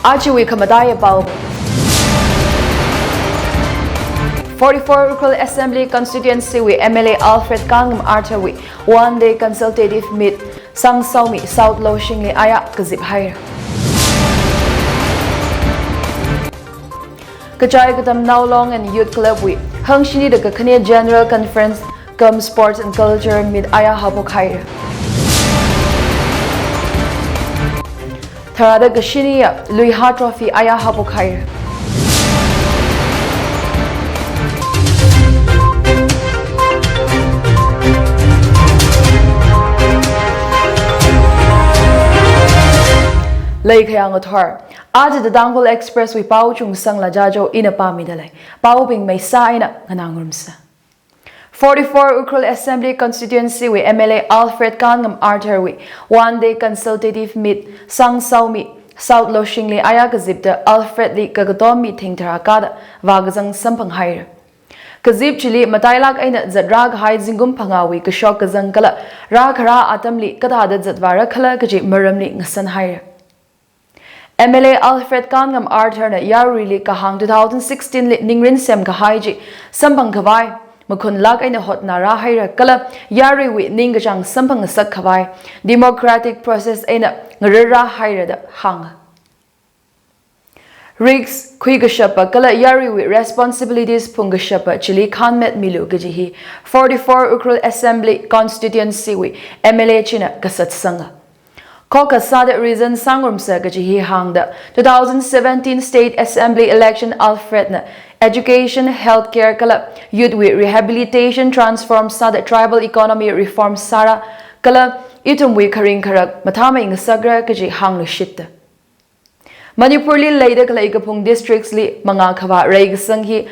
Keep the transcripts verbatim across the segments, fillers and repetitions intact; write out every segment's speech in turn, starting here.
Ajawui khamataiya pao. Forty-four Ukhrul Assembly Constituency wui M L A Alfred Kanngam Arthur wui one day consultative meet Sangsaomi South Loshingli aya kazip haira. Kachai Katamnao Long and Youth Club wui hangshini da kakhane General Conference cum Sports and Culture Meet aya haophok haira. Tharāda kashiniya Luiha Trophy aya haophok haira. Leikhayang athor. Aja The Tangkhul Express wui pao chungsangla jajo ina pāmida lei. Paobing meisa eina nganāngarumsa. Forty-four Ukhrul Assembly Constituency wui M L A Alfred Kanngam Arthur wui one day consultative meet Sangsaomi South Loshingli aya kazipta Alfred li kakatom mi thingthar akada vākazang samphang haira. Kazip chili matailāk eina zatrā kahai zingkum phangāwui kashok kazang kala rākharā atamli kathāda zatvāra khala kaji maramli ngasan haira. M L A Alfred Kanngam Arthur na yaruili kahāng two thousand sixteen li ningrin semkahai chi samphang khavai makhunlāk eina hotnarā haira kala yaruiwui ningkachāng samphang ngasak khavai democratic process eina ngararrā haira da hānga. Risk khuikashapa kala yaruiwui responsibilities phungkashapa chili khanmetmilu kaji hi forty-four Ukhrul Assembly Constituency wui M L A china kasatsanga. Khokkha sāda reason sāngarumsa kaji hi hāngda two thousand seventeen State Assembly election Alfred na education, healthcare kala youth wui rehabilitation transform sāda tribal economy reform sāra kala ithumwui kharing kharak mathāmei ngasakra kaji hānglushitta. Manipurli leida khalei kaphung districts li mangā khavā reikasang hi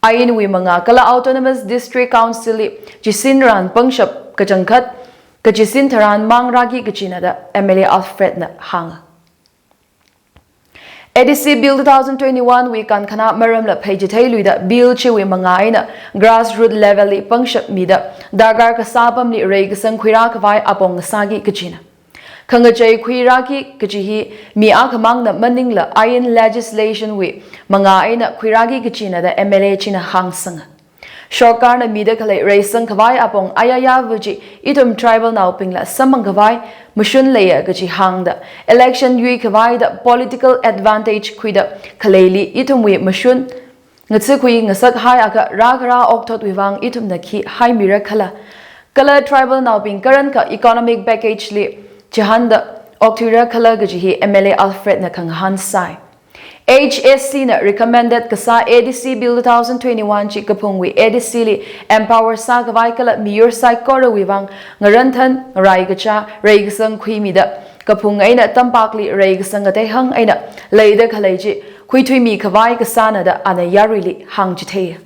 ainwui mangā kala Autonomous District Council li chisin ran pangshap kachangkhat kachisin tharan mang rāki kachina da M L A Alfred na hānga. A D C Bill two thousand twenty-one wui kankhanā maramla pheichithei luida bill chiwui mangā eina grassroot level li pangshap mida darkar kasā apamli reikasang khuirā khavai apong ngasāki kachina. Khangachei khuirāki kaji hi mi akhamangna maningla ain legislation wui mangā eina khuirāki kachina da M L A china hāngsanga. Sorkarna mida khalei reisang khavai apong ayayā vaji ithum tribal naobingla samphang khavai mashun leiya kaji hāngda election yui khavai da political advantage khuida khaleili ithumwui mashun ngatsikhui ngasak hai akha rākharā okthotwui vang ithumna khi haimira khala kala tribal naobing karankha economic package li chihānda okthuira khala kaji hi M L A Alfred na khangahān sai. H S C na recommended kasā A D C Bill two thousand twenty-one chi kaphungwui A D C li empower sākhavai kala miyur saikorawui vang ngaranthan ngarai kachā reikasang khuimida kaphung eina tampakli reikasang kateihang eina leida khalei chi khuithuimi khavai kasāna da ana yaruili hāngchithei.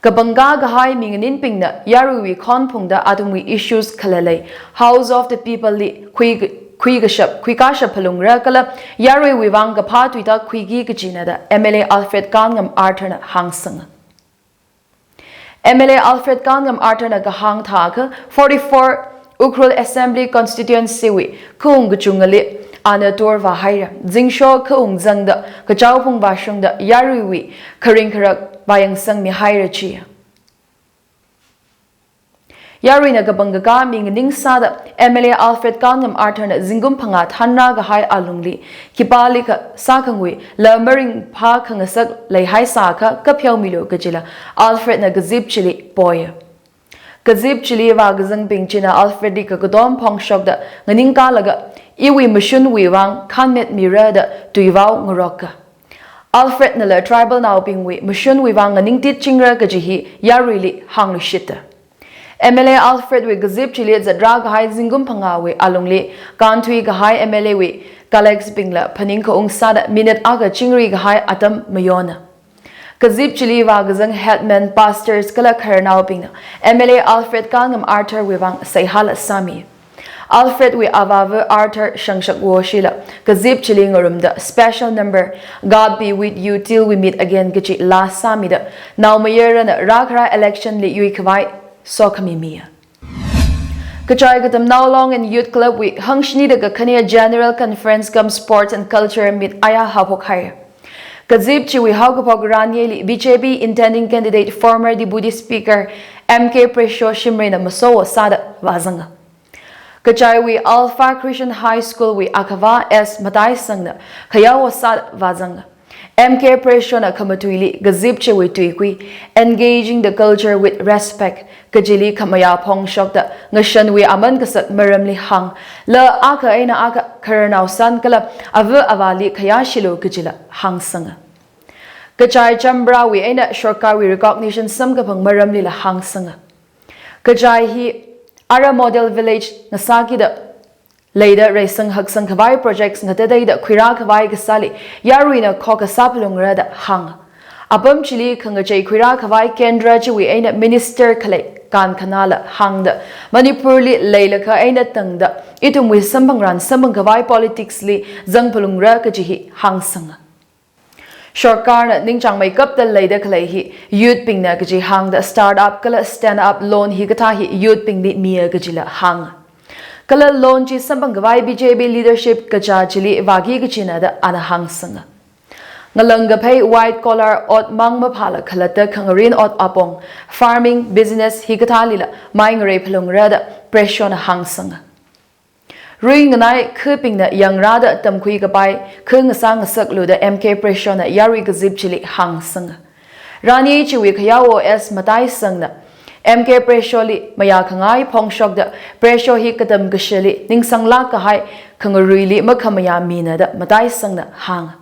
Kapangkā kahai minganinbingna yaruiwui khon phungda athumwui issues khalalei House of the People li khui, khuikashap, khuikashap phalungra kala yaruiwui vang kaphā tuita khuiki kachina da M L A Alfred Kanngam Arthur na hāngsanga. M L A Alfred Kanngam Arthur na kahāng thākha forty-four Ukhrul Assembly Constituency wui khaung kachungali ana tour vāhaira. Zingsho khaung zangda kachao phung vāshungda yaruiwui kharing kharak vāyangsangmi haira chi. Yaruina kapangkā minganing sāda M L A Alfred Kanngam Arthur na zingkum phangā thanrā kahai alungli khipālikha sākhangui la maringphā khangasak leihaisākha kapheomilu kajila Alfred na kazip chili poya. Kazip chili vākazangbing china Alfred li kakatom phongshokda nganingkālaga iwui mashunwui vang khanmetmira da tuivao ngaroka. Alfred nala tribal naobingwui mashunwui vang nganingtitchingra kaji hi yaruili hānglushitta. M L A Alfred wui kazip chili zatrā kahai zingkum phangāwui alungli kānthui kahai M L A wui colleagues bingla phaning khaung sāda minute akha chingri kahai atam mayona. Kazip chili vākazang headman, pastors kala khararnaobingna M L A Alfred Kanngam Arthur wui vang seihāla sāmi. Alfred wui avāva Arthur Shangshakwo shila kazip chili ngarumda special number God Be With You Till We Meet Again kachi laa sāmida naomayarana rākharā election li yuikhavai sokhami miya. Kachai Katamnao Long and Youth Club wui hangshini da kakhane General Conference cum Sports and Culture Meet aya haophok haira. Kazip chiwui haokaphok ranyeili B J P intending candidate former Deputy Speaker M K Pressure Shimrayna masowo sāda vāzanga. Kachaiwui Alpha Christian High School wui akhava S Mataisangna khayawo sāda vāzanga. M K Pressurena khamatuili kazip chiwui tuikui, engaging the culture with respect, kajili khamayā phongshokda ngashanwui aman kasak maramli hāng, la akha eina akha khararnao san kala ava avāli khayāshilu kajila hāngsanga. Kachai Chambrawui eina sorkarwui recognition samkaphang maramlila hāngsanga. Kachai hi ara model village ngasākida leida reisang haksang khavai projects ngateiteida khuirā khavai kasāli yaruina khokha sāphalungra da hāng. Apam chili khangachei khuirā khavai kendra chiwui eina minister khalei Kankhanala hāngda Manipurli leilakha eina tangda ithumwui samphangran samphang khavai politicsli zangphalungra kaji hi hāngsanga. Sorkarna ningchāngmeikapda leida khalei hi youth bingna kaji hāngda startup kala stand up loan hikathā hi youth bingli miya kajila hāng. Kala loan chi samphang khavai B J P leadership kachā chili vāki kachina da ana hāngsanga. Ngalang kaphei white collar ot mang maphāla khalatta khangarin ot apong, farming, business hikathālila mai ngareiphalungra da Pressurena hāngsanga. Ruinganai khabingna yangrāda tamkhui kapai kha ngasā ngasaklu da M K Pressurena yarui kazip chili hāngsanga. Ranye chiwui khayawo S Mataisangna M K Pressureli mayā khangai phongshokda Pressure hi katam kashili ningsanglāk kahai khangaruili makhamayā mina da Mataisangna hāng.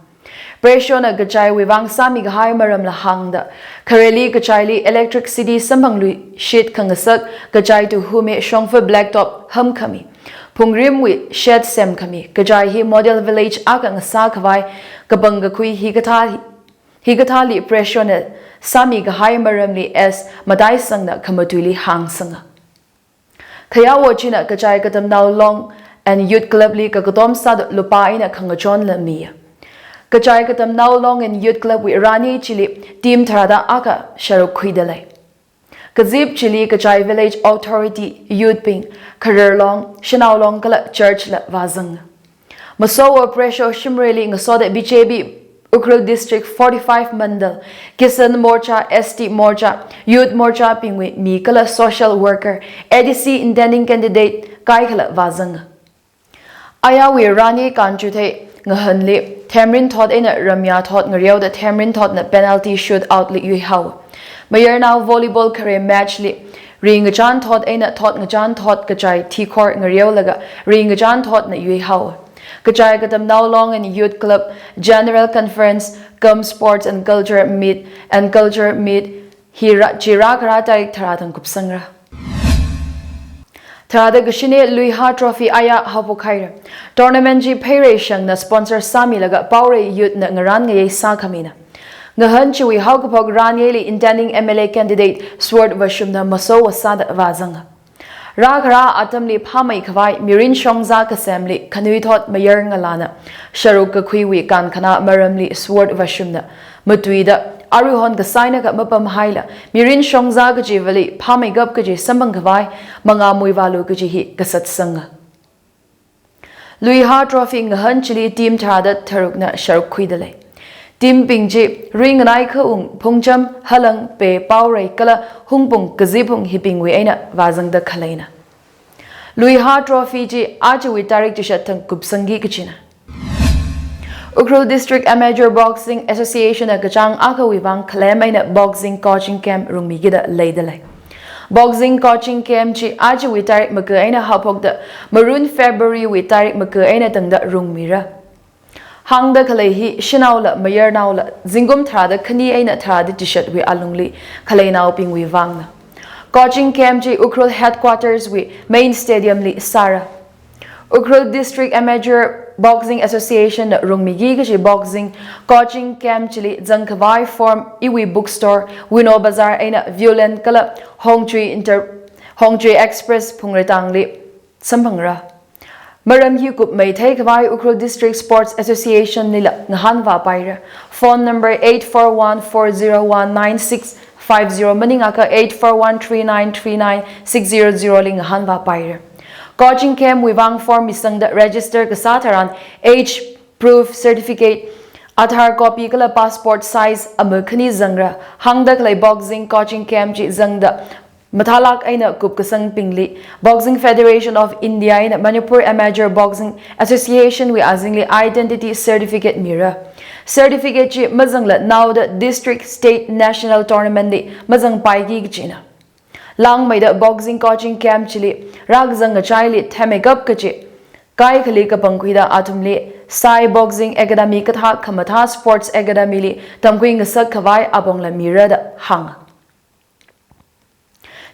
Pressurena kachaiwui vang sāmi kahai maramla hāngda, khareli kachaili electricity samphangluishit khangasak, kachai tuhume shongfa blacktop hamkhami, phungrimwui shed semkhami, kachai hi model village akha ngasā khavai kapang kakhui hikathā, hikathāli Pressurena sāmi kahai maramli S Mataisangna khamatuili hāngsanga. Khayawo china Kachai Katamnao Long and Youth Club li kakatom sāda lupā eina khangachonla miya. Kachai Katamnao Long and Youth Club wui ranye chili team tharāda akha sharuk khuida lei. Kazip chili Kachai Village Authority, youth bing, kharar long, shanao long kala church la vāzang. Masowo Pressure Shimrayli ngasoda B J P Ukhrul District forty-five Mandal, Kisan Morcha, S T Morcha, Youth Morcha bingwui mi kala social worker, A D C intending candidate kaikhala vāzang. Ayawui ranye kanchuthei ngahanli themrin thot eina ramya thot ngareoda themrin thotna penalty shoot out li yuihao. Mayarnao volleyball khare match li ringachan thot eina thot ngachan thot kachai thikhor ngareolaga ringachan thotna yuihao. Kachai Katamnao Long and Youth Club General Conference cum Sports and Culture Meet and Culture Meet hi ra, chi rākhara tarik tharā thang kupsangra. Tharāda kashine Luiha Trophy aya haophok haira. Tournament chi Pheirei Shangna sponsor sāmilaga Paorei Youth na ngarān ngayei sākhamina. Ngahan chiwui haokaphok ranyeli intending M L A candidate Sword Vashumna masowo sāda vāzang. Rākhara atamli phāmei khavai mirin shongza kasemli khanuithot mayar ngalāna sharuk kakhuiwui kankhana maramli Sword Vashumna matuida aruihon kasā eina kha mapamhaila mirin shongza kachivali phāmeikap kachi samphang khavai mangā muivālu kachi hi kasatsanga. Luiha Trophy ngahan chili team tharāda tharukna sharuk khuida lei. Team bing chi Ruinganai Khaung, Phungcham, Halang, Pe, Paorei kala Hungpung, Kazipung hibingwui eina vāzangda khaleina. Luiha Trophy chi ajawui tarik chishat thang kupsangki kachina. Ukhrul District Amateur Boxing Association na kachāng akhawui vang khalem eina boxing coaching camp rungmikida leida lei. Boxing coaching camp chi ajawui tarik maka eina haophokda Marun February wui tarik maka eina tangda rungmira. Hāngda khalei hi shanaola mayarnaola zingkum tharāda khani eina tharāda chishatwui alungli khaleinaobingwui vangna. Coaching camp chi Ukhrul headquarters wui main stadium li sāra. Ukhrul District Amateur Boxing Association na rungmiki kachi boxing coaching camp chili zangkhavai form iwui bookstore, Wino Bazar eina Viewland kala Hongchui Inter-, Hongchui Express Phungreitangli samphangra. Maram hi kupmei theikhavai Ukhrul District Sports Association lila ngahān vāpaira. Phone number eight four one four zero one nine six five zero maningakha eight four one three nine three nine six zero zero li ngahān vāpaira. Coaching camp wui vang form misangda register kasā tharan age proof certificate, Aadhaar copy kala passport size ama khani zangra, hāngda khalei boxing coaching camp chi zangda mathālāk eina kupkasangbingli Boxing Federation of India eina Manipur Amateur Boxing Association wui azingli identity certificate mira. Certificate chi mazangla naoda district, state, national tournament li mazangpaiki kachina. Langmeida boxing coaching camp chili rākazang ngachaili themmeikap kachi kaikhali kapangkhuida athumli Sai Boxing Academy kathā khamathā sports academy li tamkhui ngasak khavai apongla mira da hānga.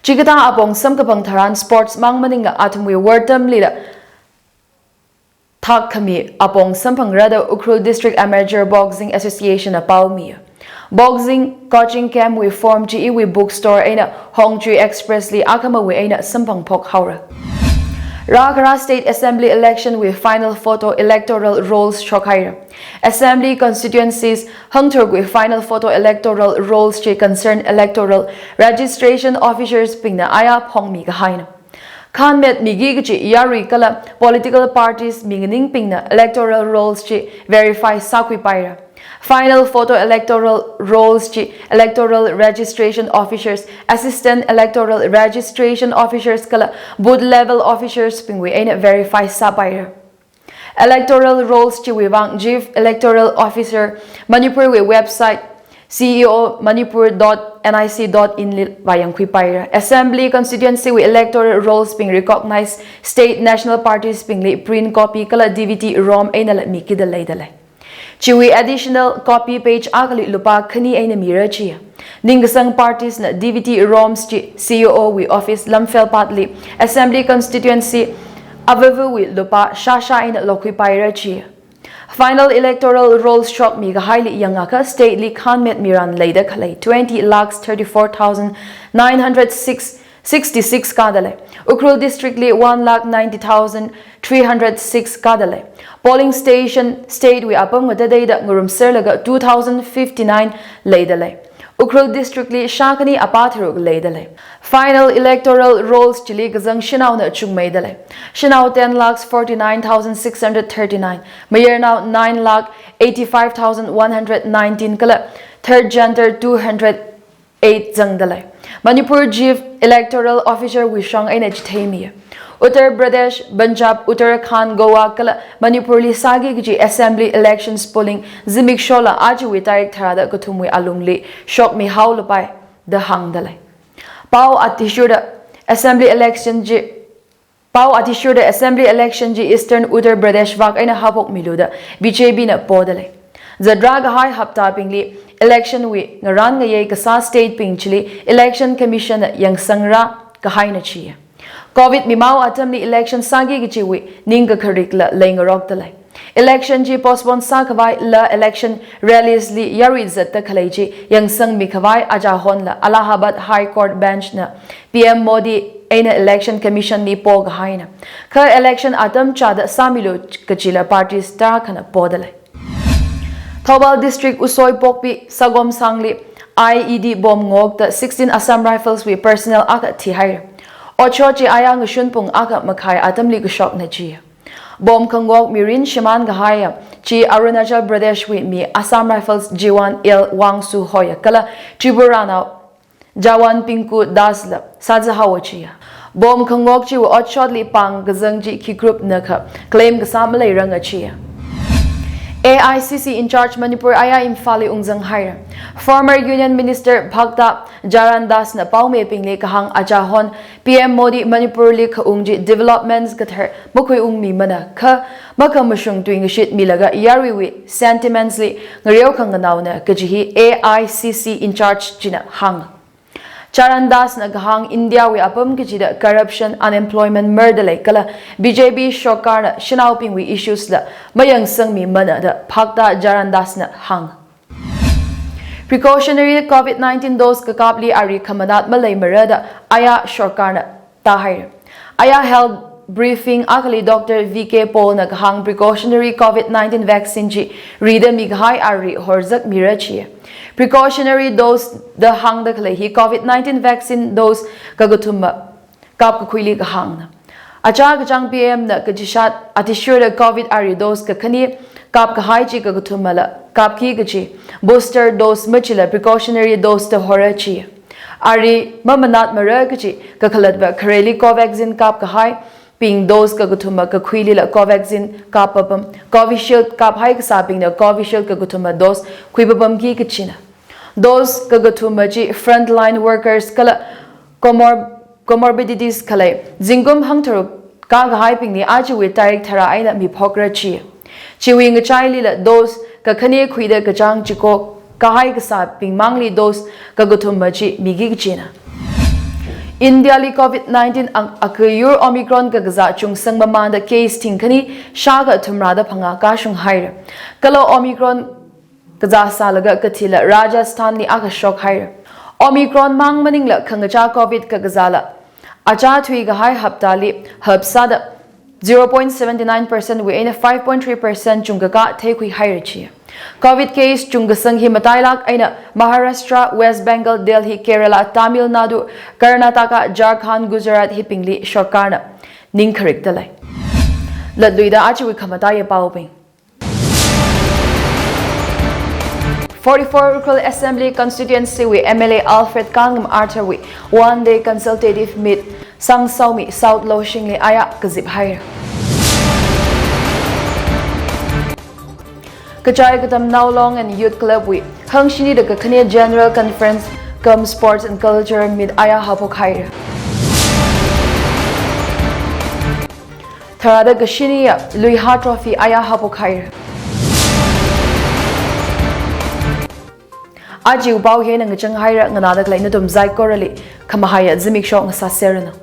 Chikathā apong samkaphang tharan sports mang maningla athumwui wortamlila thakkhami apong samphangra da Ukhrul District Amateur Boxing Association na paomi. Boxing coaching camp wui form chi iwui bookstore eina Hongchui Express li akhamawui eina samphangphok haora. Rākhara State Assembly election wui final photo electoral rolls shokhaira. Assembly constituencies hangtharuk wui final photo electoral rolls chi concerned electoral registration officers bingna aya phongmi kahaina. Khanmet miki kachi yarui kala political parties minganingbingna electoral rolls chi verify sākhuipaira. Final photo electoral rolls chi electoral registration officers, assistant electoral registration officers kala booth level officers bingwui eina verify sāpaira. Electoral rolls chiwui vang Chief Electoral Officer Manipur wui website C E O manipur dot N I C dot in li vāyangkhuipaira. Assembly constituency wui electoral rolls bing recognized state national parties bingli print copy kala D V D ROM einala mikida leidalei. Chiwui additional copy page akhali lupā khani eina mira chiya. Ningkasang parties na D V D ROMs chi C E O wui office Lamfelpat li Assembly constituency avāvawui lupā shāshā eina lokhuipaira chiya. Final electoral rolls shokmi kahaili yangakha state li khanmet miran leida khalei twenty lakhs thirty-four thousand nine hundred six sixty-six kadalei. Ukhrul district li one lakh ninety thousand three hundred six kadalei. Polling station state wui apam ngatadeida ngarumserlaga two thousand fifty-nine leidalei. Ukhrul district li shākhani apā tharuk leidalei. Final electoral rolls chili kazang shanaona chungmeidalei. Shanao ten lakhs forty-nine thousand six hundred thirty-nine, mayarnao nine lakh eighty-five thousand one hundred nineteen kala third gender two hundred eight zangdalei. Manipur Chief Electoral Officer wui shong eina chitheimi. Uttar Pradesh, Punjab, Uttarakhand, Goa kala Manipur li sāki kachi assembly elections polling zimikshola ajawui tarik tharāda kathumwui alungli shokmihaolapai da hāngdalei. Pao athishurda assembly election chi Pao athishurda assembly election chi Eastern Uttar Pradesh vak eina haophokmilu da B J P na podalei. Zatrā kahai haptabingli election wui ngarān ngayei kasā state bing chili Election Commission na yangsangra kahaina chiya. Covid mimao atamli election sāki kachiwui ningkakharikla leingarokdalei. Election chi postpone sākhavai la election rallies li yarui zatta khalei chi yangsangmi khavai ajahonla Allahabad High Court Bench na P M Modi eina Election Commission li pokahaina. Kha election atam chāda sāmilu kachila parties tarākhana podalei. Thoubal District Usoi Pokpi Sagomsangli I E D bomb ngokta sixteen Assam Rifles wui personnel akha thihaira. Otshot chi aya ngashun pung akha makhai atamli kashokna chiya. Bomb khangok mirin shimān kahaiya chi Arunachal Pradesh wui mi Assam Rifles Jawan L Wangsu hoya kala Tripura nao Jawan Pinku Das la sāzahaowa chiya. Bomb khangok chiwui otshotli pāng kazang chi khi group na kha claim kasā maleiranga chiya. A I C C in charge Manipur aya Imphal li ungzanghaira. Former Union Minister Bhakta Charan Das na paomibingli kahāng ajahon P M Modi Manipur li khaung chi developments kathar makhuiungmimana kha makhamashung tuingashitmilaga yaruiwui sentiments li ngareo khanganaona kaji hi A I C C in charge china hānga. Charan Das na kahāng India wui apam kachida corruption, unemployment mardalei kala B J P sorkarna shanaobingwui issues la mayangsangmimana da Bhakta Charan Das na hānga. Precautionary Covid nineteen dose kakapli ari khamanat maleimara da aya sorkarna tāhaira. Aya health briefing akhali Doctor V K Paul na kahāng precautionary Covid nineteen vaccine chi rida mikahai ari horzakmira chiya. Precautionary dose da hāngda khalei hi Covid nineteen vaccine dose kakathuma kapkakhuili kahāngna. Achā kachāng P M na kachishat athishurda Covid ari dose kakhane kapkahai chi kakathumala kapki kachi booster dose machila precautionary dose da hora chi. Ari mamanatmara kachi kakhalatva khareli Covaxin kapkahaibing dose kakathuma kakhuilila Covaxin kap papam, Covishield kaphai kasābingna Covishield kakathuma dose khui papamki kachina. Dose kakathuma chi frontline workers kala comor-, comorbidities khalei zingkum hangtharuk kākahaibingli ajawui tarik tharā eina miphokra chi. Chiwui ngachailila dose kakhane khuida kachāng chiko kahai kasābing mangli dose kakathuma chi miki kachina. India li Covid nineteen ang-, akayur Omicron kakazā chungsang mamanda case thingkhani shākha thumrāda phangā kashung haira. Kala Omicron kazā sālaga kathila Rajasthan li akha shok haira. Omicron mang maningla khangachā Covid kakazāla achā thuikahai haptali hapsāda zero point seven nine percent wui eina five point three percent chungkakā theikhui haira chi. Covid case chungkasang hi matailāk eina Maharashtra, West Bengal, Delhi, Kerala, Tamil Nadu, Karnataka, Jharkhand, Gujarat hibingli sorkarna ning kharikta lei. Latluida ajawui khamataiya paobing. Forty-four Ukhrul Assembly Constituency wui M L A Alfred Kangam Arthur wui one day consultative meet Sangsaomi South Loshingli aya kazip haira. Kachai Katam Naolong and Youth Club wui hangshini da kakhane General Conference cum Sports and Culture Meet aya haophok haira. Tharāda kashiniya Luiha Trophy aya haophok haira. Ajiwui pao hina ngachang haira, nganāda khalei nathum saikorali khamahaiya zimiksho ngasāseranu.